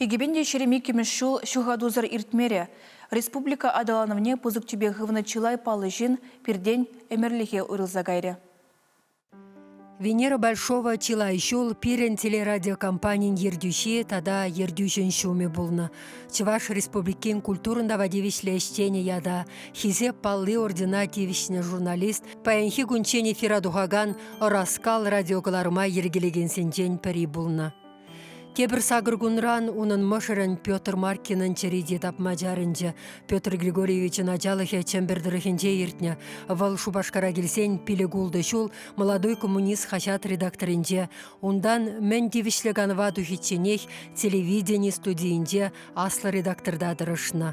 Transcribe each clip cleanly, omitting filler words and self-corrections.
2022 ҫул ҫухатусӑр иртмерӗ. Республика аталанӑвне пысӑк тӳпе хывнӑ чылай паллӑ ҫын пиртен ӗмӗрлӗхе уйрӑлса кайрӗ. Венера Большова чылай ҫул пирӗн телерадиокомпанин ертӳҫи тата ертӳҫӗн ҫумӗ пулнӑ. Чӑваш Республикин культурӑн тава тивӗҫлӗ ӗҫченӗ ята Хисеп палли ордена тивӗҫнӗ журналист паянхи кунччен эфира тухакан Ӑраскал радиокӑларӑма йӗркелекенсенчен пӗри пулнӑ. Тепӗр сакӑр кунран унӑн мӑшӑрӗн Петр Маркинӑн чӗри те тапма чарӑнчӗ. Петр Григорьевичӑн ачалӑхӗ Чӗмпӗр тӑрӑхӗнче иртнӗ. Вӑл Шупашкара килсен пилӗк-ултӑ ҫул «Молодой коммунист» хаҫат редакторӗнче, унтан мӗн тивӗҫлӗ канӑва тухичченех телевидени студийӗнче аслӑ редакторта тӑрӑшнӑ.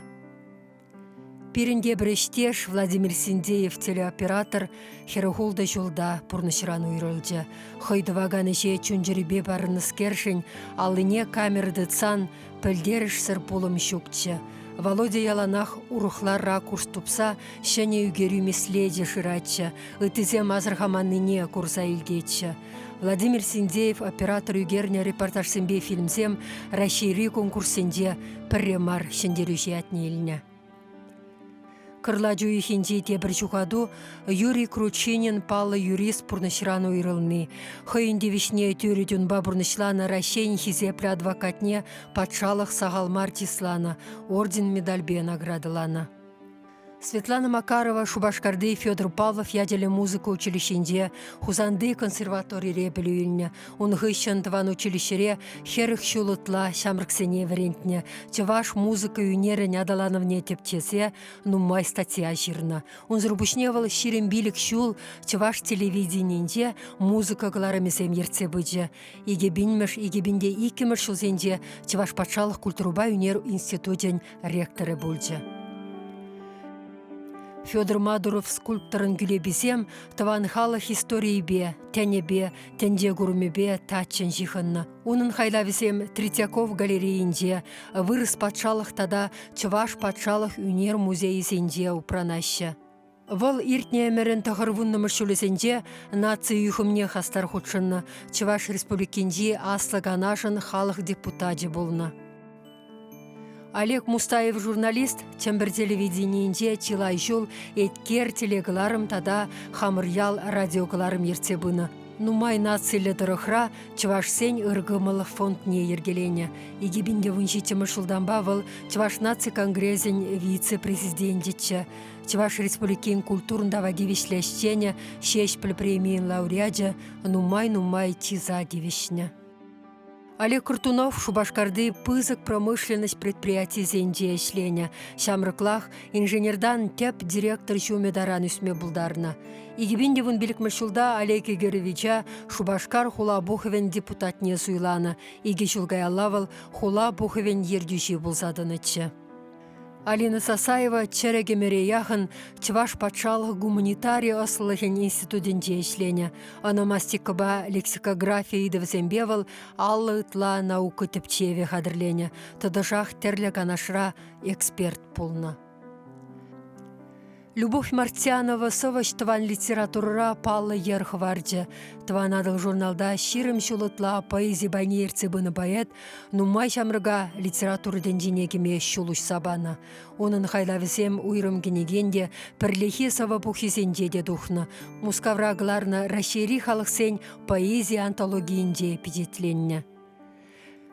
Пирӗн тепӗр ӗҫтеш Владимир Синдеев телеоператор 46 ҫулта пурнӑҫран уйрӑлчӗ. Хӑй тӑвакан ӗҫе чун-чӗрипе парӑннӑскершӗн аллине камера тытсан пӗлтерӗшсӗр пулӑм ҫукчӗ. Володя яланах урӑхла ракурс тупса ҫӗнӗ ӳкерӳ меслечӗ шыратчӗ, ыттисем асӑрхаманнине курса илтетчӗ. Владимир Синдеев оператор ӳкернӗ репортажсемпе фильмсем Раҫҫейри конкурссенче пӗрре мар ҫӗнтерӳҫӗ ятне илнӗ. Кӑрлач уйӑхӗнчи тепӗр ҫухату Юрий Кручинин паллӑ юрист пурнӑҫран уйрӑлни. Хӑйӗн тивӗҫне тӳрӗ чунпа пурнӑҫланӑ Раҫҫейӗн хисеплӗ адвокатне патшалӑх сахал мар чысланӑ, орден-медальпе наградӑланӑ. Светлана Макарова Шупашкарти Федор Павлов ячӗллӗ музыка училищинче, Хусанти консерваторире пӗлӳ илнӗ. Ун хыҫҫӑн тӑван училищӗре 40 ҫул ытла ҫамрӑксене вӗрентнӗ, чӑваш музыка ӳнерӗн аталанӑвне тӗпчесе нумай статья ҫырнӑ. Унсӑр пуҫне вӑл 25 ҫул чӑваш телевиденийӗнче музыка кӑларӑмӗсем ертсе пычӗ. 2000-мӗш, 2002-мӗш ҫулсенче Чӑваш патшалӑх культурӑпа ӳнер институчӗн ректорӗ пулчӗ. Федор Мадуров скульпторӑн кӳлеписем тӑван халӑх историйӗпе, тӗнӗпе, тӗнче курӑмӗпе таччӑн ҫыхӑннӑ. Унӑн хайлавӗсем Третьяков галерейинче, Вырӑс патшалӑх тата Чӑваш патшалӑх ӳнер музейӗсенче упранаҫҫӗ. Вӑл иртнӗ ӗмӗрӗн тӑхӑрвуннӑмӗш ҫулӗсенче наци юхӑмне хастар хутшӑннӑ, Чӑваш Республикинчи Аслӑ Канашӑн халӑх депутачӗ пулнӑ. Олег Мустаев журналист Чӗмпӗр телевиденийӗнче чылай ҫул «Еткер» телекӑларӑм тата «Хамӑр ял» радиокӑларӑм ертсе пынӑ. Нумай нациллӗ тӑрӑхра чӑвашсен ыркӑмӑллӑх фондне йӗркеленӗ. 2017 ҫултанпа вӑл Чӑваш наци конгресӗн вице-президенчӗччӗ. Чӑваш Республикин культурӑн тава тивӗҫлӗ ӗҫченӗ, Ҫеҫпӗл премийӗн лауреачӗ нумай-нумай чыса тивӗҫнӗ. Олег Куртунов Шупашкарти пысӑк промышленность предприятийӗсенче ӗҫленӗ. Ҫамрӑклах инженертан тӗп директор ҫумӗ таран ӳсме пултарнӑ. 2015 ҫулта Олег Игоревича Шупашкар хула пухӑвӗн депутатне суйланӑ. Икӗ ҫул каялла вӑл хула пухӑвӗн ертӳҫи пулса тӑнӑччӗ. Алина Сасаева чӗрӗк ӗмӗре яхӑн Чӑваш патшалӑх гуманитари ӑслӑлӑхӗн институтӗнче ӗҫленӗ. Ономастикӑпа лексикографи ыйтӑвӗсемпе вӑл 50 ытла наука тӗпчевӗ хатӗрленӗ, тӑтӑшах тӗрлӗ канашра эксперт пулнӑ. Любовь Мартьянова сӑвӑҫ тӑван литературӑра паллӑ йӗр хӑварчӗ. Тӑван Атӑл журналта 20 ҫул ытла поэзи пайне ертсе пынӑ поэт нумай ҫамрӑка литература тӗнчине кӗме ҫул уҫса панӑ. Унӑн хайлавӗсем уйрӑм кӗнекен те, пӗрлехи сӑвӑ пуххисенче те тухнӑ. Мускавра кӑларнӑ Раҫҫейри халӑхсен поэзи антологийӗнче пичетленнӗ.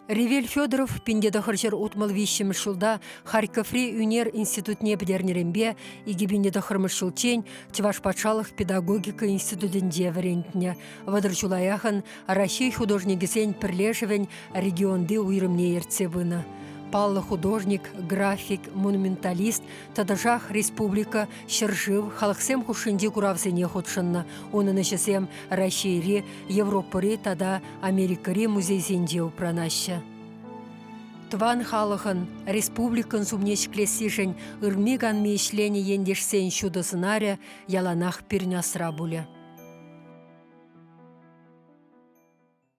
Ревель Федоров 1963 ҫулта Харьковри ӳнер институтне пӗтернӗренпе 2009 ҫулччен Чӑваш патшалӑх педагогика институтӗнче вӗрентнӗ. 30 ҫула яхӑн Раҫҫей художникӗсен пӗрлешӗвӗн регионти уйрӑмне ертсе пынӑ. Паллӑ художник, график, монументалист тӑтӑшах республика, ҫӗршыв, халӑхсем хушшинчи куравсене хутшӑннӑ. Унӑн ӗҫӗсем Раҫҫейри, Европӑри тата Америкӑри музейсенче упранаҫҫӗ. Тӑван халӑхӑн, республикӑн сумне ҫӗклессишӗн ырми-канми ӗҫленӗ ентешсен ҫутӑ сӑнарӗ яланах пирӗн асра пулӗ.